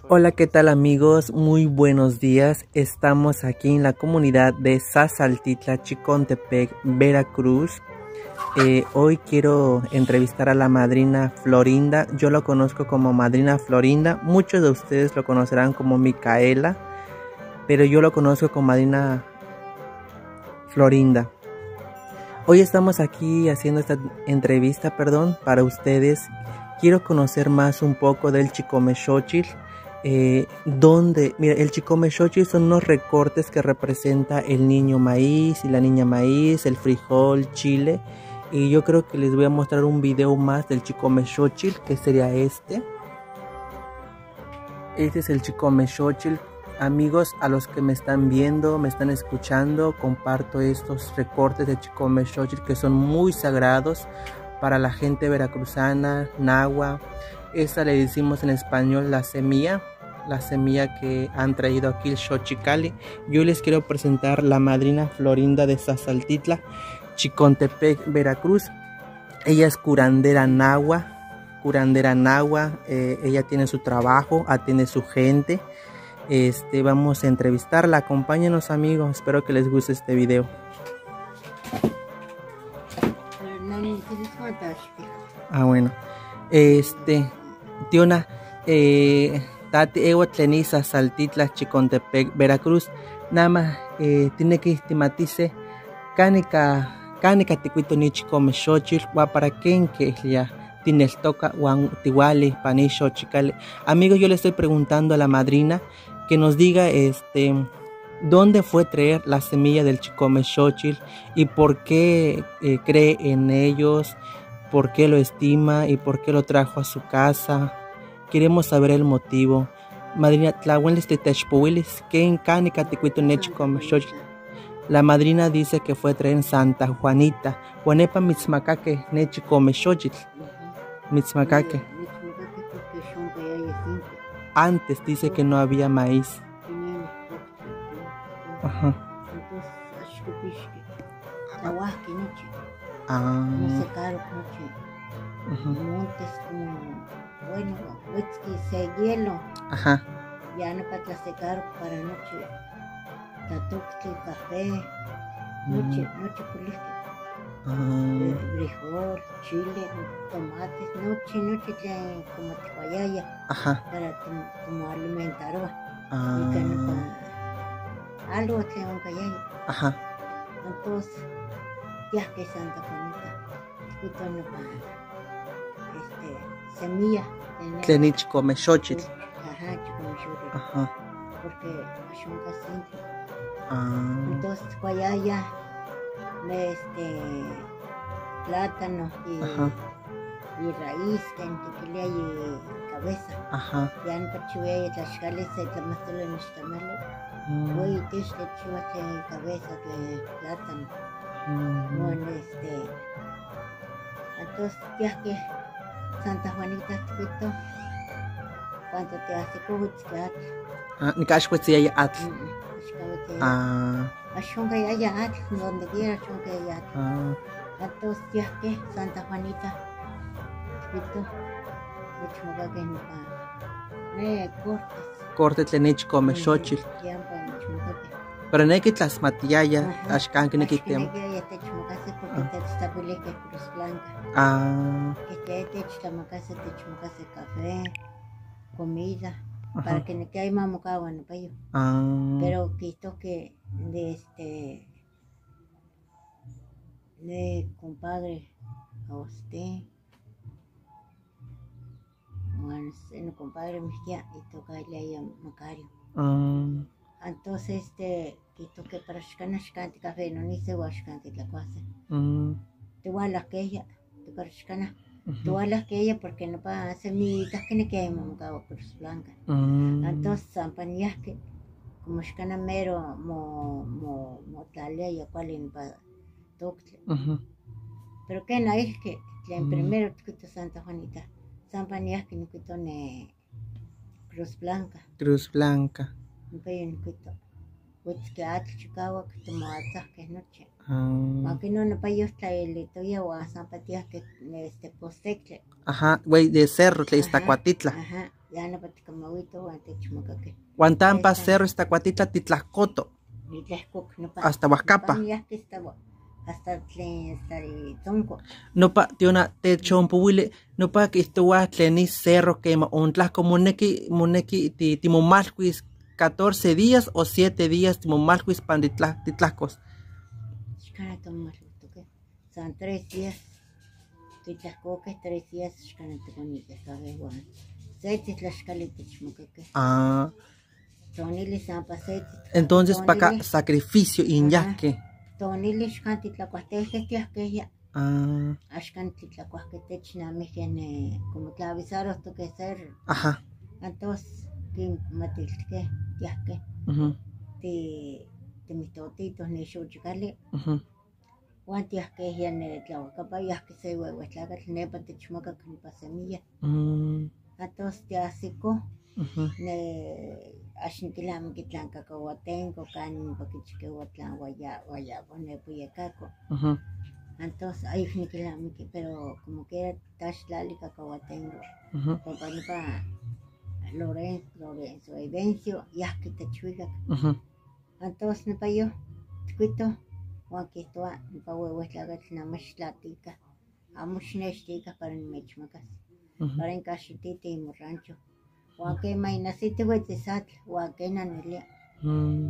Hola, ¿qué tal amigos? Muy buenos días. Estamos aquí en la comunidad de Zasaltitla, Chicontepec, Veracruz. Hoy quiero entrevistar a la madrina Florinda. Yo lo conozco como madrina Florinda. Muchos de ustedes lo conocerán como Micaela, pero yo lo conozco como madrina Florinda. Hoy estamos aquí haciendo esta entrevista, perdón, para ustedes. Quiero conocer más un poco del Chicomexóchitl. Donde, mira, el Chicomexóchitl son unos recortes que representa el niño maíz y la niña maíz, el frijol, chile. Y yo creo que les voy a mostrar un video más del Chicomexóchitl, que sería este. Este es el Chicomexóchitl. Amigos, a los que me están viendo, me están escuchando, comparto estos recortes de Chicomexóchitl que son muy sagrados para la gente veracruzana, nahua. Esta le decimos en español la semilla que han traído aquí el Xochicali. Yo les quiero presentar la madrina Florinda de Zasaltitla, Chicontepec, Veracruz. Ella es curandera nahua, ella tiene su trabajo, atiende su gente. Vamos a entrevistarla, acompáñenos amigos, espero que les guste este video. Ah, bueno. Tiona, tati ewa tlen Zasaltitla, Chicontepec, Veracruz. Nama, tiene que estimatice kanika tikuito ni Chicomexóchitl, wa para kenke ya tineltoca wan tiwali pani xochicali. Amigos, yo le estoy preguntando a la madrina que nos diga dónde fue traer la semilla del Chicomexóchitl y por qué cree en ellos, por qué lo estima y por qué lo trajo a su casa. Queremos saber el motivo. Madrina, la madrina dice que fue traer en Santa Juanita. Juanepa mitzmacaque ne Chicomexóchitl. Mitzmacaque. Antes dice que no había maíz. Ajá. Ah. Montes como, bueno, se hielo. Ajá. Ya no para secar para noche. Tatuxtli, café, noche, noche puliste. Frijol, chile, tomates, noche, noche, como ticuayaya. Ajá. Para como alimentar. Ah. Y que no pa, algo que un cayaya. Ajá. Entonces, ya que Santa Juanita, y no pa, semilla. Tlen Chicomexóchitl. Ajá, Chicomexóchitl. Ajá. Porque axonca simple. Ah. Entonces, cuayaya, plátano y, y raíz, que en tequila y cabeza. Ajá. Ya en pachuya y tlaxcales, se tlamastolo en nixtamale. Voy y tixle chihuahua cabeza que plátano. Bueno, entonces, ya que Santa Juanita chiquito, cuando te hace cuhuitzqueatl. Ah, ni caxcuetziaya atl. Ah. Axonca ya atl, donde quiera axonca ya atl. Ah. Entonces, ya que Santa Juanita chiquito, michmocaque nipa, ne cortes. Corte tlen Chicomexóchitl. Pero ne kitlasmatiaya, axkan kinekitem. Axkinekiaya techmocase porque techtlapilihque Cruz Blanca. Ah. Que techtlamacase, techmocase café, comida, para que ne quede mamocawa no payo. Ah. Pero quito que de de compadre a usted, bueno, no compadre Mejía y tocarle ahí a Macario. Ah. Entonces, quito que para xcana xcanti café no ni se huaxcanti tlacuase. Tualas que ella, tu para xcana, tualas que ella porque no pa semillitas que ne quema mocabo Cruz Blanca. Entonces zampañasque como xcana mero mo mo mo tlalea ya cual en pa toctle. Pero que na es que en primero tikuito Santa Juanita, zampañasque ni quito ne Cruz Blanca. Cruz Blanca. Ajá, güey, de cerro, Tlaixtacuatitla. Ajá, Ya nopa ticamawito huan techmakake. Huan tampa cerro Iztacuatitla titlajcoto. Nitlehcoc nopa. Hasta Huascapa. Hasta tlen hasta Tzonco. Nopa tiona techompohuili nopa quistohua tlen ni cerro quema ontlahco moneki moneki timomalhuis 14 días o 7 días timomalhuis pan titlahcos. Xcana tomalhuitoque. San 3 días. Titlahcoque 3 días xcana ticonite cabe huan. Se titlaxcali techmacaque. Ah. Tonili san pa se. Entonces pa acá sacrificio inyasque. Tonili xcan titlacuahtejque tiahqueya. Ah. Axcan titlacuahque technamijque ne como tlavisaros toque cerro. Ajá. Entonces quinmatiltque tiahque. Ti timitotitos ni xochicali. Huan tiahqueya ne tlahuacapa yahque se huehuetlacatl nepa techmacac nopa semilla. Entonces tiahsico ne axniquilamiqui tlan cacahuatenco can ompa quichiquiua tlan guayabo nepa yecaco. Entonces ayec niquilamiqui pero como quiera taxtlali cacahuatenco. Ompa nopa Lorenzo Evencio yahque techuicac. Entonces nopa yo tcuito huan quihtoua nopa huehuetlacatl nama xtlatica amo xnextica para nimechmacas. Para incaxititi imorancho. Huan quema inasiti huetzisatl huan quena nelia.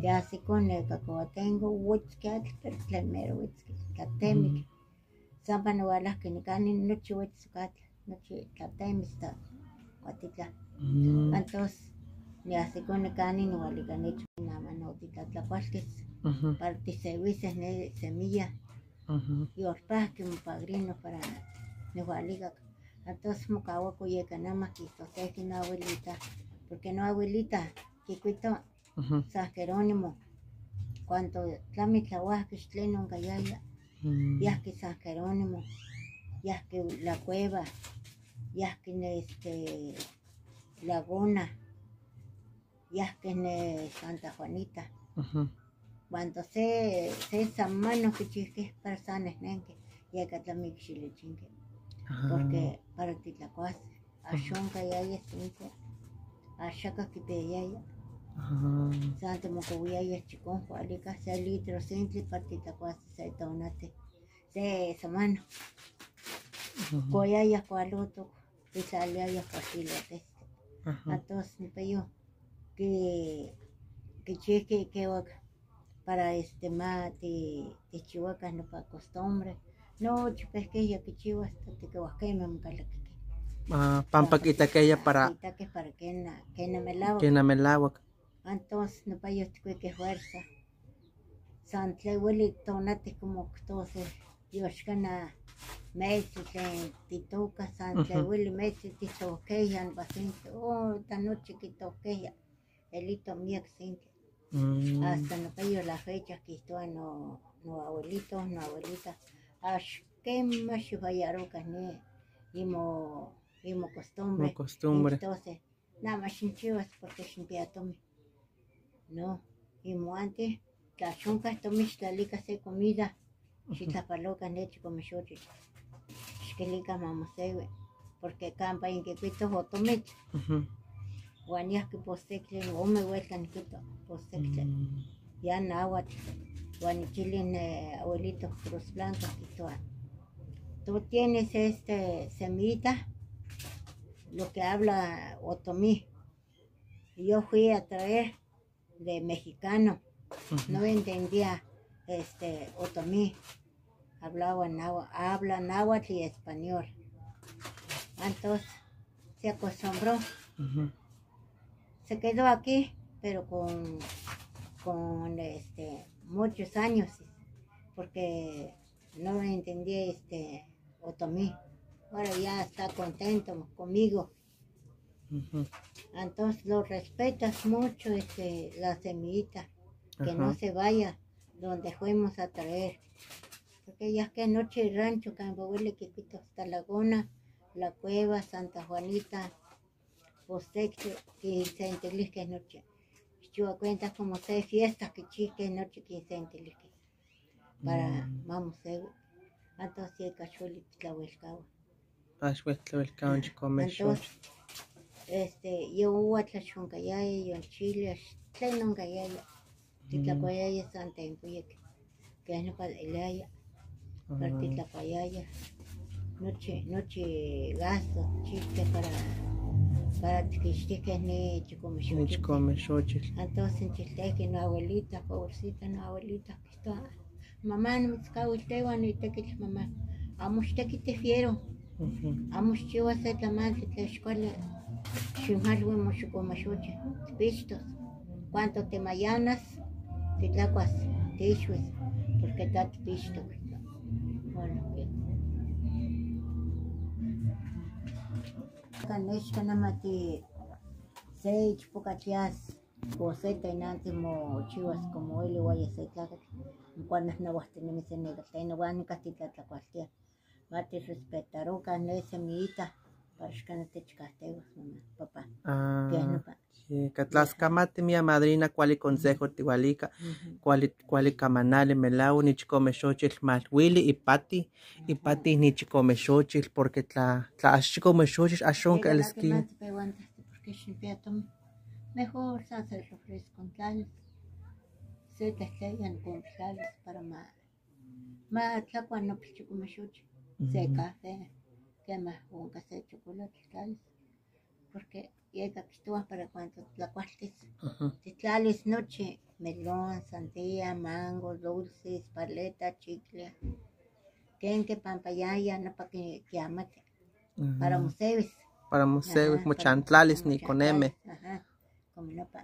Tiahsico ne cacahuatenco huetzqui atl pero tlen mero huetzqui tlatemic. Sampa nihualajqui nicani nochi huetztoc atl nochi tlatemi hasta Cuatitla. Entonces niahsico nicani nihualica nech nama notitlatlacualquis para tiseuises ne semilla. Yolpahqui mopagrino para nihualicac. Entonces mocahuaco yecanama quihtotejqui no abuelita, porque no abuelita quicuito San Jerónimo cuando tlami tlahuajqui xtlen oncayaya yahqui San Jerónimo, yahqui la cueva, yahqui ne este Laguna, yahqui ne Santa Juanita. Cuando se samano quichihque para sanejnenque, yeca tlami quixilichinque. Porque para titlacuas, axonca yaya cinco, axaca quipeyaya, santo mocohuiaya chiconjo, alica se litro cintli para titlacuas se tonate, se samano, coyaya cualotoc, titlaliaya cuaxiloteste. Entonces nipayo que chique que para este ma tichihuacas nopa costumbre. No, chipesqueya quichihuas, tequehuasqueme mocalaquique. Ah, pampa quitaqueya para quitaque para que na melahuac. Que na melahuac. Entonces nopa yo ticuique fuerza. San tlen tonati como octose, yoxcana metzi tlen titoca, san tlen hueli metzi titoqueya nopa cintli. Oh, esta noche quitoqueya, elito miac cintli. Hasta nopa yo la fecha quihtoua no abuelito, no abuelita. Axquema xifallaroca ne imo costumbre. Imo costumbre. Entonces, nada más xinchihuas porque xinpia tomi. No, imo antes, tlaxonca tomi xtlalica se comida, xitlapaloca ne chicomexochitl, xquilica mamosehui, porque campa inquicuito otomitl. Huan yahqui postectli, ome vuelta niquito postectli, ya náhuatl. Huan nichili ne abuelito Cruz Blanca quihtoua, tú tienes este semillita, lo que habla otomí. Yo fui a traer de mexicano, no entendía este otomí, hablaba náhuatl, habla náhuatl y español. Entonces se acostumbró, se quedó aquí, pero con este muchos años, porque no entendía este otomí. Ahora ya está contento conmigo. Entonces lo respetas mucho este, la semillita, que no se vaya donde fuimos a traer. Porque ya que noche el rancho, Campo Quiquito, hasta Laguna, La Cueva, Santa Juanita, Postectli, quince noche. Yo cuenta como 6 fiestas que chique noche 15 para vamos entonces cachueli tlahuelcahua. Entonces Yo uatl oncayaya, yon chile, tlen oncayaya. Titlacuayaya san tempoyec. Que nopa eliaya. Pero titlacuayaya. Nochi gasto, chiste para tiquixtihque ni chicome xochitl. Chicome xochitl. Entonces chiltequi no abuelita, pobrecita no abuelita, que mamá no mitzcahuilteua ni tequitl mamá. Amo xtequiti fiero. Amo xchiua se tlamantli tlen xkuali. Xinjalui moxicome xochitl. Tpixtos. Cuanto te mayanas, titlacuas, tixuis, porque ta tpixtoc. Bueno, que. Kanexka namati se ichpocatl o se tenantzi mochiuas como él igual se tlacatl cuando se negalteno huan nica titlatlacualtia mati respetaroca ne semillita para xcana techcahtehuas mamá papá. Tlaxcamati mi madrina cuali consejo tihualica cuali camanali melau ni chicome xochitl malhuili ipati ipati ni chicome xochitl porque tla axchicome xochitl axonca el esquí. Mejor se hace el refresco tlalis se tlahtlayan con tlalis para ma tlacua no chicome xochitl se café que ma onca se chocolate tlalis porque llega que para cuando tlacualtis titlalis noche melón, sandía, mango, dulces, paleta, chicle ken que pampayaya no pa que amate para museos para museos mochantlalis ni coneme como no pa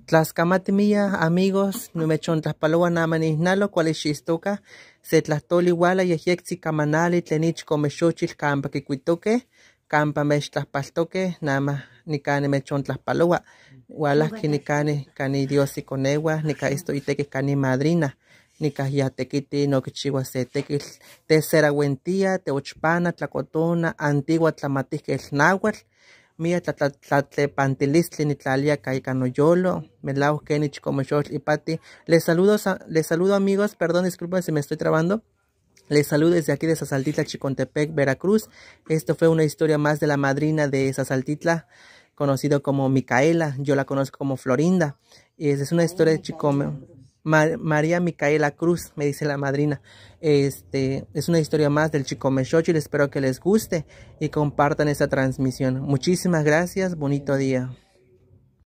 Tlaxcamati mía amigos nimechontlajpaloa namanihnalo cuali xistoca se tlahtoli iguala yejyectzi camanali tlen ichkome xochitl kampa kikuitoque kampa mechtlajpaltoque nama nika nimechontlajpaloa hualajki nikani kani Dios ikoneua nika isto itequi kani madrina nika ya tequiti no kichiua se tequitl teserauentia teochpana tlacotona antigua tlamatihque el náhuatl mia tlatlepantilistli nitlalia ika noyolo melauak ken chicome xochitl ipati. Les saludo amigos, perdón, disculpen si me estoy trabando. Les saludo desde aquí de Zasaltitla, Chicontepec, Veracruz. Esto fue una historia más de la madrina de Zasaltitla, conocido como Micaela. Yo la conozco como Florinda. Y esa es una historia de Chicome. María Micaela Cruz, me dice la madrina. Es una historia más del Chicome Xochitl. Espero que les guste y compartan esta transmisión. Muchísimas gracias. Bonito día.